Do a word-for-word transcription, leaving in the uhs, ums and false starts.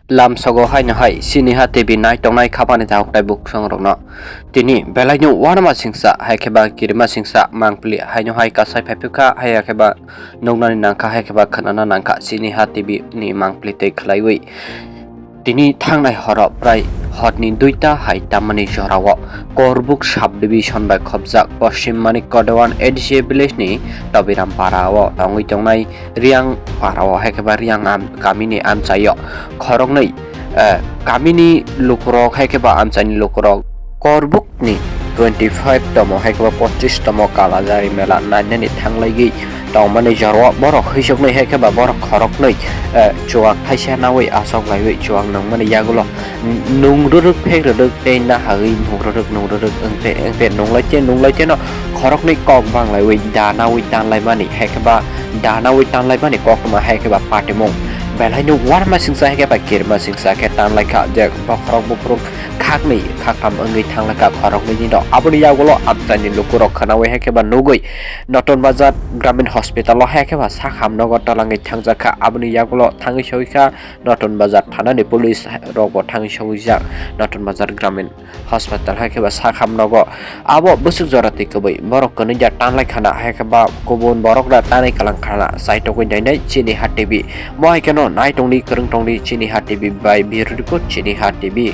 Lamsogo haino hai chini ha T V nai tongnai khapani takhuk tai bukhusong rokno. Tini belai no uanama singsa hai khe ba kirima singsa mangpili haino hai kasai phaiphikha hai khe ba nuknani nangkha hai khe ba khwnana nangkha chini ha T V ni mangpili tei khwlaiwi. Tini thangnai horo prai horni duita hai tamani jorao Korbuk subdivision bai khopjak Poschim Manikya Dewan A D C village ni Tobiram para o tongwi tongnai Riang para o hai khe ba Riang am-, kamini amchaio khoroknwi, eh, kamini lukurok hai khe ba amchaini lukurok Korbuk ni twenty five tomo hai khe ba pochis tomo Kalajari mela nainani thanglaigwi tongmani jorao borok hwisoknwi hai khe ba borok khoroknwi, eh, chuak thaisa nawi achok laiwi chuak nungmani yagulo nung rwrwk phek rwrwk tei nahagwi nung rwrwk nung rwrwk wngte wngte nunglai te nunglai teno khoroknwi kok banglaiwi da nawi tanlaimani hai khe ba da nawi tanlaimani koktwma hai khe ba patimung belai no uanama singsa hai khe ba kirima singsa khe tanlaikha je bokhorok bukhurok khaknwi khaktham wngwi thanglaikha khoroknwi ni rok. Aboni yagulo amchaini lukurok khwnawi hai khe ba nugwi Notun Bazar Gramin Hospital o hai khe ba sakham nogo twlangwi thangjakha. Aboni yagulo thangwi sogwikha Notun Bazar thanani police rokbo thangwi sogwijak Notun Bazar Gramin Hospital hai khe ba sakham nogo. Abo bwswk jora twi kwbwi borok kwnwi da tanlai khana hai khe ba kubun borok da tanwi kwlang khana chaitogwi nainai chini ha T V. Mo hai kheno nai tongdi kwrwng tongdi chini ha T V bai bureau report chini ha T V.